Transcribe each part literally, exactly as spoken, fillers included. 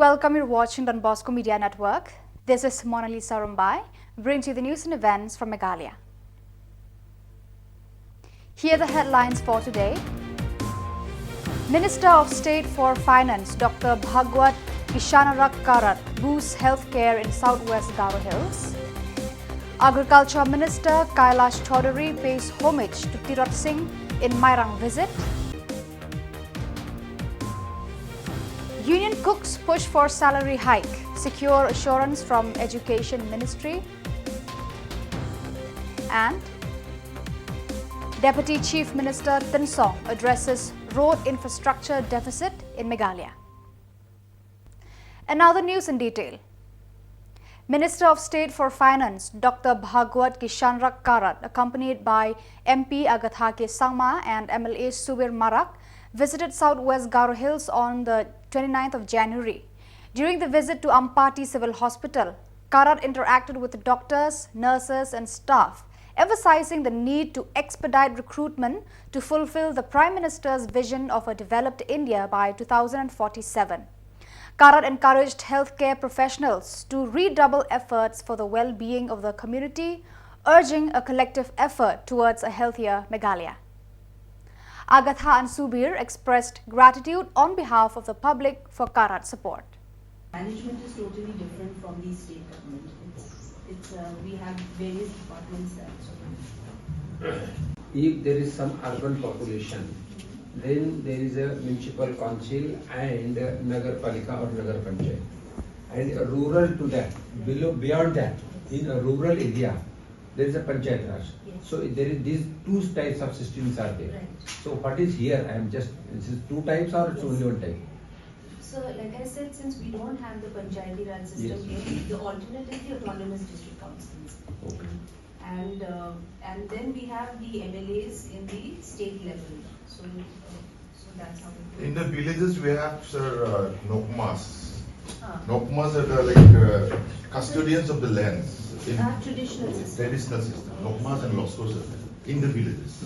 Welcome, you're watching Don Bosco Media Network. This is Mona Lisa Rumbai, bringing to you the news and events from Meghalaya. Here are the headlines for today. Minister of State for Finance Doctor Bhagwat Kishanrak Karat boosts healthcare in Southwest Garo Hills. Agriculture Minister Kailash Chaudhary pays homage to Tirot Singh in Mairang visit. Union cooks push for salary hike, secure assurance from Education Ministry. And Deputy Chief Minister Tynsong addresses road infrastructure deficit in Meghalaya. And now the news in detail. Minister of State for Finance Doctor Bhagwat Kishanrak Karat, accompanied by M P Agatha K Sangma and M L A Subir Marak, visited Southwest Garo Hills on the twenty-ninth of January. During the visit to Ampati Civil Hospital, Karat interacted with doctors, nurses, and staff, emphasizing the need to expedite recruitment to fulfill the Prime Minister's vision of a developed India by two thousand forty-seven. Karat encouraged healthcare professionals to redouble efforts for the well-being of the community, urging a collective effort towards a healthier Meghalaya. Agatha and Subir expressed gratitude on behalf of the public for Karat's support. Management is totally different from the state government. It's, it's, uh, we have various departments that sort of If there is some urban population, then there is a municipal council and Nagar Palika or Nagar Panchayat. And rural to that, below, beyond that, in a rural area, there is a Panchayat Raj. Yes. So there is, these two types of systems are there. Right. So what is here? I am just, this is two types or it's Yes. only one type? So, like I said, since we don't have the Panchayati Raj system Yes. here, the alternate is the autonomous district councils. Okay. And, uh, and then we have the M L As in the state level. So, uh, so that's how it In the works. villages, we have, sir, uh, nokmas. Ah. Nokmas are the, like, uh, custodians of the lands in Our traditional system. traditional system. Nokmas and loskos are there in the villages.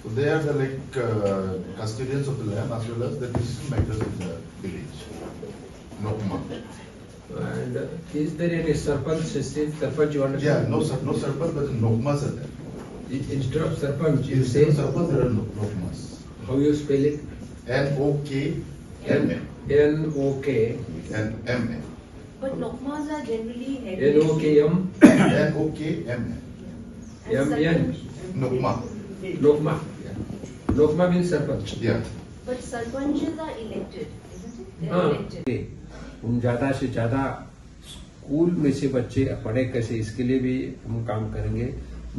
So they are the, like, uh, custodians of the land as well as the decision makers in the village. Nokma. And is there any sarpanch system? Sarpanch, you understand? Yeah, no, sir, no sarpanch, but nokmas are there. In-, instead of sarpanch, you Instead say of sarpanch, there are no-, nokmas. How you spell it? N O K M A. N O K. And M A. But nokmas are generally head N O K M. N O K M A. And M N. sarpanch. Nokma. Nokma. Yeah. Nokma means sarpanch. Yeah. But sarpanches are elected, isn't it? They're हाँ, elected. हम ज्यादा से ज्यादा स्कूल में से बच्चे पढ़े कैसे, इसके लिए भी हम काम करेंगे।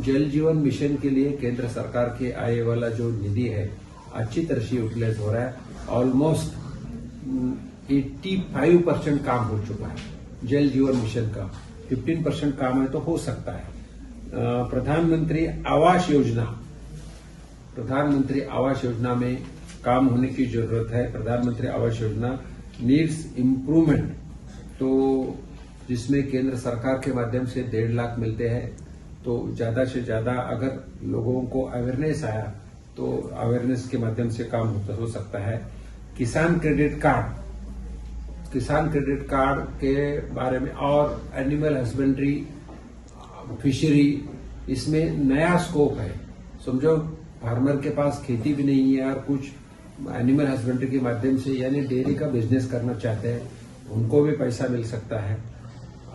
जल जीवन मिशन के लिए केंद्र सरकार के आने वाला जो निधि है, अच्छी तरह से यूटिलाइज हो रहा है। ऑलमोस्ट एटी फाइव परसेंट काम हो चुका है जल जीवन मिशन का। फिफ्टीन परसेंट काम है तो हो सकता है। अ, प्रधानमंत्री आवास योजना, प्रधानमंत्री आवास योजना में काम होने की जरूरत है। प्रधानमंत्री आवास योजना नीड्स इम्प्रूवमेंट। तो जिसमें केंद्र सरकार के माध्यम से डेढ़ लाख मिलते हैं, तो ज्यादा से ज्यादा अगर लोगों को अवेयरनेस आया तो अवेयरनेस के माध्यम से काम होता, हो सकता है। किसान क्रेडिट कार्ड, किसान क्रेडिट कार्ड के बारे में, और एनिमल हस्बेंड्री, फिशरी, इसमें नया स्कोप है। समझो, फार्मर के पास खेती भी नहीं है और कुछ एनिमल हस्बेंड्री के माध्यम से, यानी डेयरी का बिजनेस करना चाहते हैं, उनको भी पैसा मिल सकता है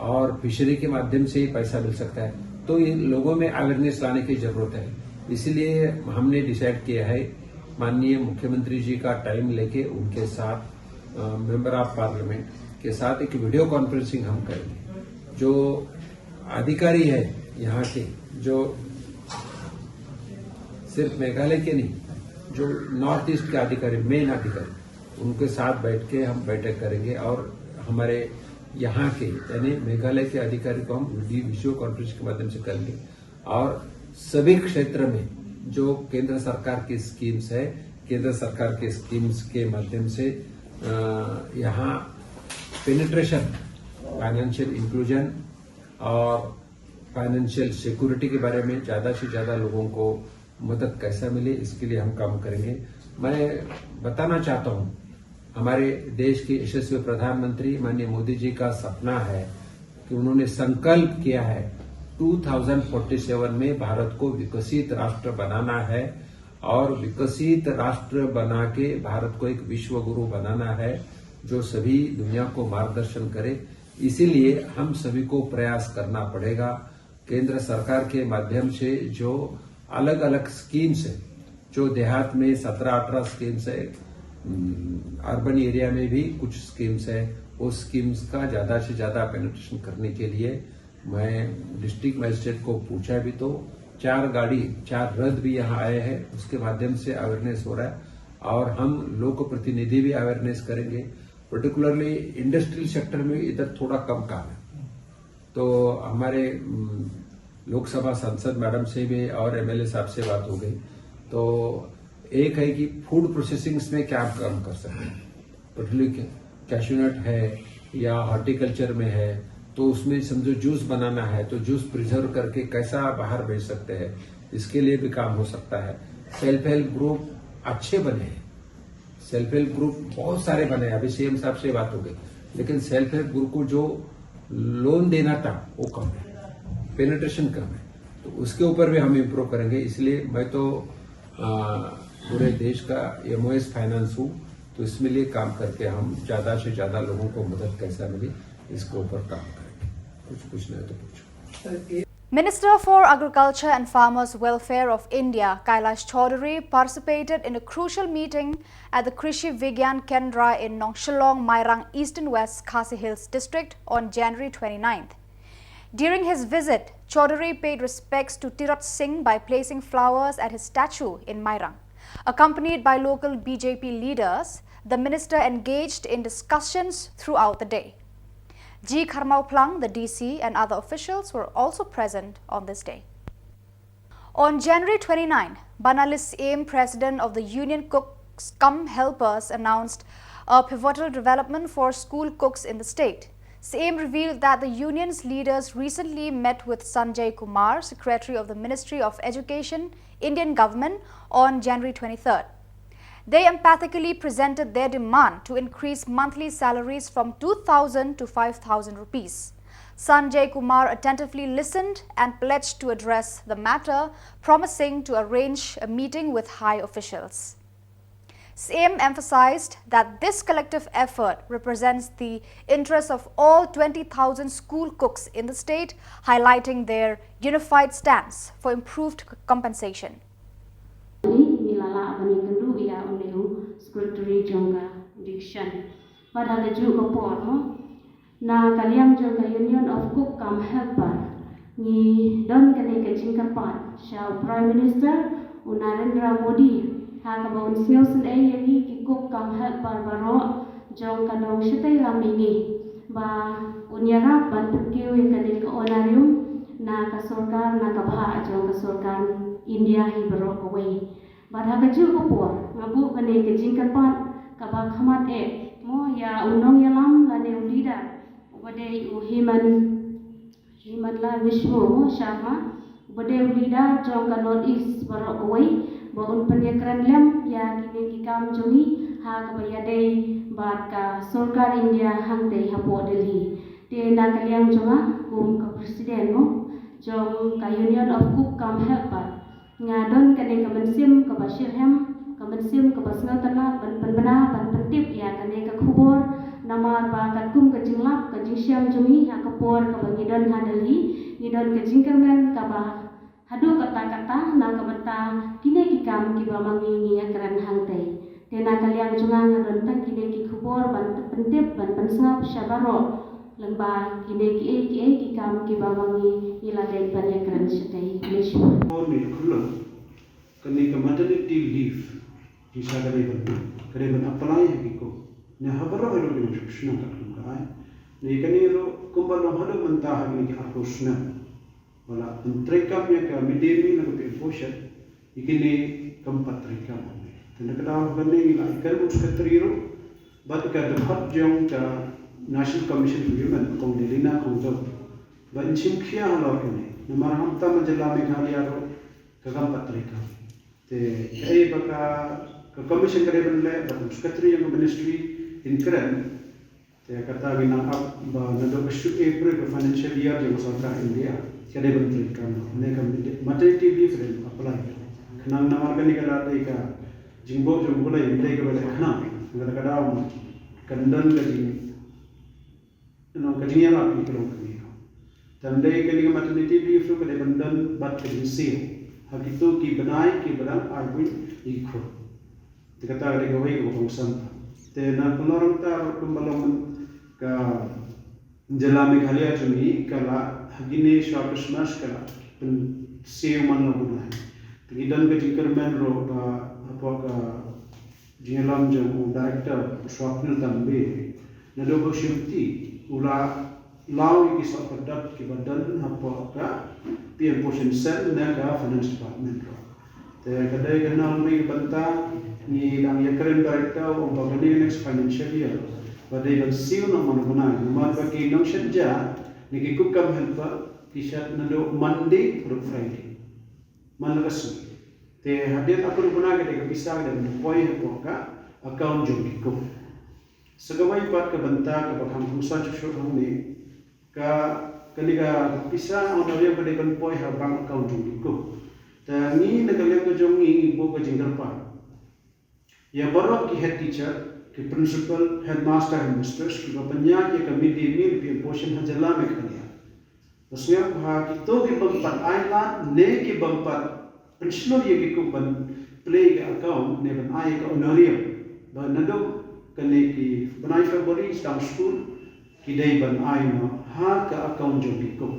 और फिशरी के माध्यम से ही पैसा मिल सकता है। तो इन लोगों में अवेयरनेस लाने की जरूरत है। इसीलिए हमने डिसाइड किया है, माननीय मुख्यमंत्री जी का टाइम लेके उनके साथ, अ, मेंबर ऑफ पार्लियामेंट के साथ एक वीडियो कॉन्फ्रेंसिंग हम करेंगे। जो अधिकारी है यहाँ के, जो सिर्फ मेघालय के नहीं, जो नॉर्थ ईस्ट के अधिकारी, मेन अधिकारी, उनके साथ बैठ के हम बैठक करेंगे और हमारे यहाँ के, यानी मेघालय के अधिकारी को हम वी-, वीडियो कॉन्फ्रेंस के माध्यम से करेंगे और सभी क्षेत्र में जो केंद्र सरकार की स्कीम्स है, केंद्र सरकार के स्कीम्स के माध्यम से, अ, यहाँ पेनिट्रेशन, फाइनेंशियल इंक्लूजन और फाइनेंशियल सिक्योरिटी के बारे में ज़्यादा से ज़्यादा लोगों को मदद कैसा मिले, इसके लिए हम काम करेंगे। मैं बताना चाहता हूँ, हमारे देश के यशस्वी प्रधानमंत्री माननीय मोदी जी का सपना है कि उन्होंने संकल्प किया है, ट्वेंटी फ़ोर्टी सेवन में भारत को विकसित राष्ट्र बनाना है और विकसित राष्ट्र बना के भारत को एक विश्व गुरु बनाना है, जो सभी दुनिया को मार्गदर्शन करे। इसीलिए हम सभी को प्रयास करना पड़ेगा। केंद्र सरकार के माध्यम से जो अलग-अलग स्कीम्स है, जो देहात में सत्रह अठारह स्कीम्स है, अर्बन एरिया में भी कुछ स्कीम्स है, वो स्कीम्स का ज़्यादा से ज़्यादा पेनिट्रेशन करने के लिए मैं डिस्ट्रिक्ट मजिस्ट्रेट को पूछा भी, तो चार गाड़ी, चार रथ भी यहाँ आए हैं, उसके माध्यम से अवेयरनेस हो रहा है। और हम लोक प्रतिनिधि भी अवेयरनेस करेंगे। पर्टिकुलरली इंडस्ट्रियल सेक्टर में इधर थोड़ा कम काम है। तो हमारे, उम, लोकसभा सांसद मैडम से भी और एमएलए साहब से बात हो गई। तो एक है कि फूड प्रोसेसिंग्स में क्या काम कर सकते हैं, पर्टिकुलरली कैशू नट है या हॉर्टिकल्चर में है, तो उसमें समझो जूस बनाना है, तो जूस प्रिजर्व करके कैसा बाहर बेच सकते हैं, इसके लिए भी काम हो सकता है। सेल्फ हेल्प ग्रुप अच्छे बने हैं, सेल्फ हेल्प ग्रुप बहुत सारे बने हैं, अभी सीएम साहब से बात हो गई, लेकिन सेल्फ हेल्प ग्रुप को जो लोन देना था, वो कम है, पेनिट्रेशन कम है, तो उसके ऊपर भी हम इम्प्रूव करेंगे। इसलिए मैं तो, आ, पूरे देश का एमओएस फाइनेंस हूँ, तो इसमें लिए काम करके हम ज़्यादा से ज़्यादा लोगों को मदद कैसा मिले, इसके ऊपर काम करेंगे। कुछ पूछना है तो पूछो। Minister for Agriculture and Farmers Welfare of India, Kailash Chaudhary, participated in a crucial meeting at the Krishi Vigyan Kendra in Nongshillong, Mairang, Eastern West Khasi Hills District on January twenty-ninth. During his visit, Chaudhary paid respects to Tirot Singh by placing flowers at his statue in Mairang. Accompanied by local B J P leaders, the minister engaged in discussions throughout the day. G Kharmauplang, the D C, and other officials were also present on this day. On January twenty-nine, Banalis Syiem, president of the Union Cooks Cum Helpers, announced a pivotal development for school cooks in the state. Syiem revealed that the union's leaders recently met with Sanjay Kumar, secretary of the Ministry of Education, Indian government, on January twenty-third. They emphatically presented their demand to increase monthly salaries from two thousand to five thousand rupees. Sanjay Kumar attentively listened and pledged to address the matter, promising to arrange a meeting with high officials. Syiem emphasized that this collective effort represents the interests of all twenty thousand school cooks in the state, highlighting their unified stance for improved compensation. Ni, ni la lah ban ïakynduh ïa une u secretary jong ka division. Bad ha kajuh ka por mo, na ka liang jong ka Union of Cook Cum Helper, ngi don kane ka jingkyrpad sha u Prime Minister u Narendra Modi, ha kaba un sngewsynei ïa ngi ki cook cum helper baroh jong ka dong shatei lam mihngi, ba un ïarap ban pynkiew ïa kane ka honorarium na ka sorkar, na ka bhah jong ka sorkar India hi baroh kawei. Bad ha kajuh ka por nga buh kane ka jingkyrpad kaba khmat eh mo ïa u nongïalam lane u leader uba dei u Himan, Himanta Biswa Sarma, uba dei u leader jong ka North East baroh kawei, ba un pynïakren lem ïa kine ki kam jong ngi ha kaba ïadei bad ka sorkar India hangtei hapoh Delhi. Te na ka liang jong nga kum ka president mo jong ka Union of Cook Cum Helper, nga don kane ka mynsiem kaba shitrhem, ka mynsiem kaba sngewtynnat ban pynbna, ban pyntip ïa kane ka khubor, namar ba katkum ka jinglap ka jingshem jong ngi ha ka por kaba ngi don ha Delhi, ngi don ka jingkyrmen kaba haduh katta katta na ka bynta kine ki kam kiba ma ngi ngi ïakren hangtei. Te na ka liang jong nga nga don tang kine ki khubor ban pyntip, ban pynsngap sha baroh lyngba kine kiei kiei ki kam kiba ma ngi ngi la dei ban ïakren shatei. Khublei shibun. Kane ka maternity leave, ngi sa ka dei ban, ka dei ban apply ha ki cook. Ne ha baroh haduh ki nongshong shnong katkum ka aiñ. Ne kane ruh kumba long haduh mynta ha kine ki arphew snem, ba la pyntreikam ïa ka midday meal na ka pynphoshit ïa kine kam pat treikam. Te na ka daw kane ngi la ïakren bad u secretary ruh bad ka dkhot jong ka National Commission for Women, Kong Delina Khongdom, ba yn shim khia halor kane. Namar hangta ma jylla Meghalaya ruh ka kam pat treikam. Te kaei ba ka, ka commission ka dei ban leh, bad u secretary jong ka ministry, Tyngkren, te kata ngi nang ap ba naduh ka shu April ka financial year jong ka sorkar India, ka dei ban treikam ne ka maternity leave re apply. Khnang namar kane ka dei ka jingbuh jong U Blei, dei kaba leh khnang. Kata ka daw kan don ka jing, you know, ka jingïarap ïa ki longkmie. Te ym dei kane ka maternity leave ruh ka dei ban don bad ka jingsiew ha kito ki bnai kiba dang ai buit ïa ki khun. Te kata ka dei kawei kaba kongsan. Te na Pynlorangta ruh kumba long ka jylla Meghalaya jong ngi ka la ha kine shuwa Christmas ka la pynsiew man la u bnai. Te ngi don ka jingkyrmen ruh ba hapoh ka jingïalam jong u director u Swapnil Tambe, naduh ba u shimti u la law ïa ki soh pyrdat kiba don hapoh ka P M Posh Cell ne ka Finance Department ruh. Te ka dei ka nongwei ka bynta ngi dang ïakren director u ong ba kane ka next financial year ba dei ban siew na man u bnai namar ba ki nongshad ja ne ki cook cum helper ki shad naduh Monday haduh Friday man la ka sngi. Te hadien la ka ruh bnai ka dei ka pisa ka dei ban poi hapoh ka account jong ki cook. Sa kawei pat ka bynta kaba kham kongsan shuh shuh hangne ka, kane ka pisa honorarium ka dei ban poi ha bank account jong ki cook. Te ngi na ka liang ka jong ngi ngi buh ka jingkyrpad ïa baroh ki head teacher, ki principal, headmaster, headmistress kiba pynïaid ïa ka mid day meal P M Posh ha jylla Meghalaya. Ba sngap ha kito ki bym pat ai lad ne ki bym pat pynshlur ïa ki cook ban plie ka account ne ban ai ka honorarium. Ba naduh kane ki bnai February start skul ki dei ban ai noh ha ka account jong ki cook.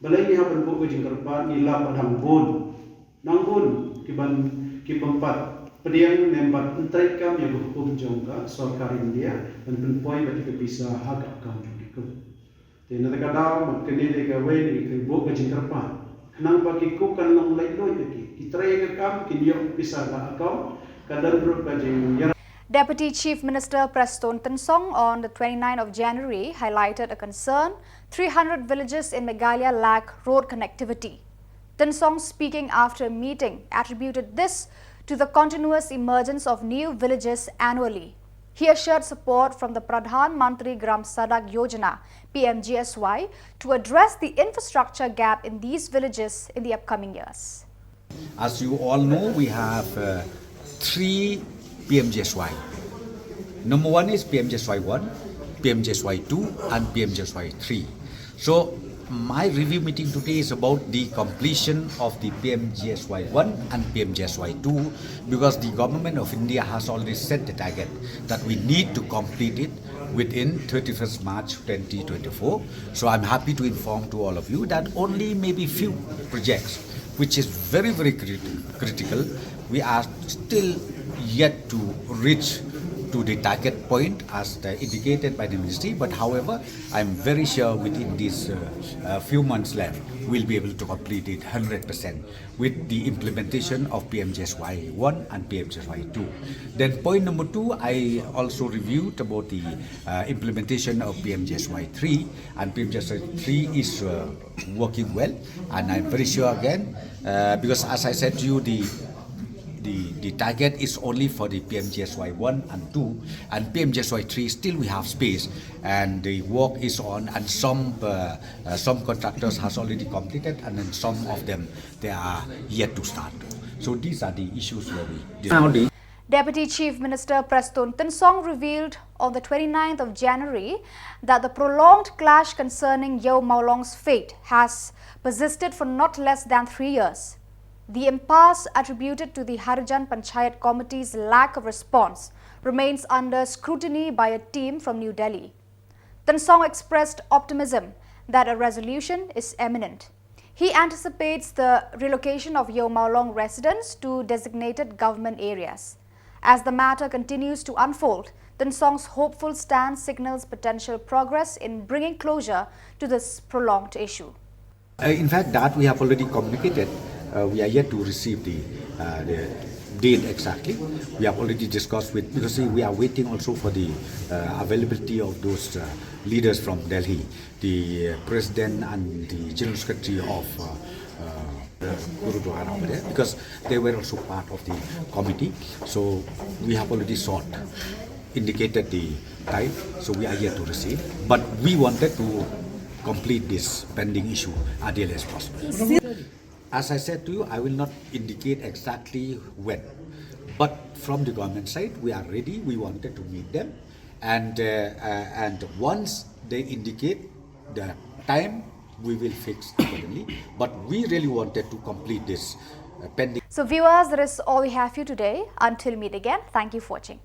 Balei ngi hap ban buh ka jingkyrpad? Ngi lap ba dang bun, dang bun ki ban, ki bym pat pdiang ne ban treikam ïa ka hukum jong ka sorkar India ban pynpoi bad ïa ka pisa ha ka account jong ki cook. Te na kata ka daw, mat kane dei kawei na ki buh ka jingkyrpad khnang ba ki cook kan long laitluid ïa ki, ki trei ka kam, kin ïoh pisa ka account, ka don ruh ka jingïarap. Deputy Chief Minister Prestone Tynsong on the twenty-ninth of January highlighted a concern: three hundred villages in Meghalaya lack road connectivity. Tynsong, speaking after a meeting, attributed this to the continuous emergence of new villages annually. He assured support from the Pradhan Mantri Gram Sadak Yojana, P M G S Y, to address the infrastructure gap in these villages in the upcoming years. As you all know, we have uh, three P M G S Y. Number one is P M G S Y one, P M G S Y two, and P M G S Y three. So my review meeting today is about the completion of the P M G S Y one and P M G S Y two, because the government of India has already set the target that we need to complete it within thirty-first March twenty twenty-four. So I'm happy to inform to all of you that only maybe few projects, which is very, very criti- critical, we are still yet to reach to the target point as the indicated by the ministry. But however, I'm very sure within these uh, uh, few months left, we'll be able to complete it hundred percent with the implementation of P M G S Y one and P M G S Y two. Then point number two, I also reviewed about the uh, implementation of P M G S Y three, and P M G S Y three is uh, working well, and I'm very sure again, uh, because as I said to you, the the, the target is only for the P M G S Y one and two, and P M G S Y three still we have space, and the work is on, and some uh, uh, some contractors has already completed, and then some of them they are yet to start. So these are the issues where we. Deputy Chief Minister Prestone Tynsong revealed on the twenty-ninth of January that the prolonged clash concerning Yew Mawlong's fate has persisted for not less than three years. The impasse, attributed to the Harijan Panchayat Committee's lack of response, remains under scrutiny by a team from New Delhi. Tynsong expressed optimism that a resolution is imminent. He anticipates the relocation of Yew Mawlong residents to designated government areas. As the matter continues to unfold, Tynsong's hopeful stance signals potential progress in bringing closure to this prolonged issue. Uh, in fact, that we have already communicated. Uh, we are yet to receive the, uh, the date exactly. We have already discussed with, because see, we are waiting also for the uh, availability of those uh, leaders from Delhi, the uh, president and the general secretary of uh, uh, the Gurudwara over there, because they were also part of the committee. So we have already sought indicated the time, so we are yet to receive. But we wanted to complete this pending issue as early as possible. As I said to you, I will not indicate exactly when. But from the government side, we are ready. We wanted to meet them. And, uh, uh, and once they indicate the time, we will fix accordingly. But we really wanted to complete this, uh, pending. So viewers, that is all we have for you today. Until meet again, thank you for watching.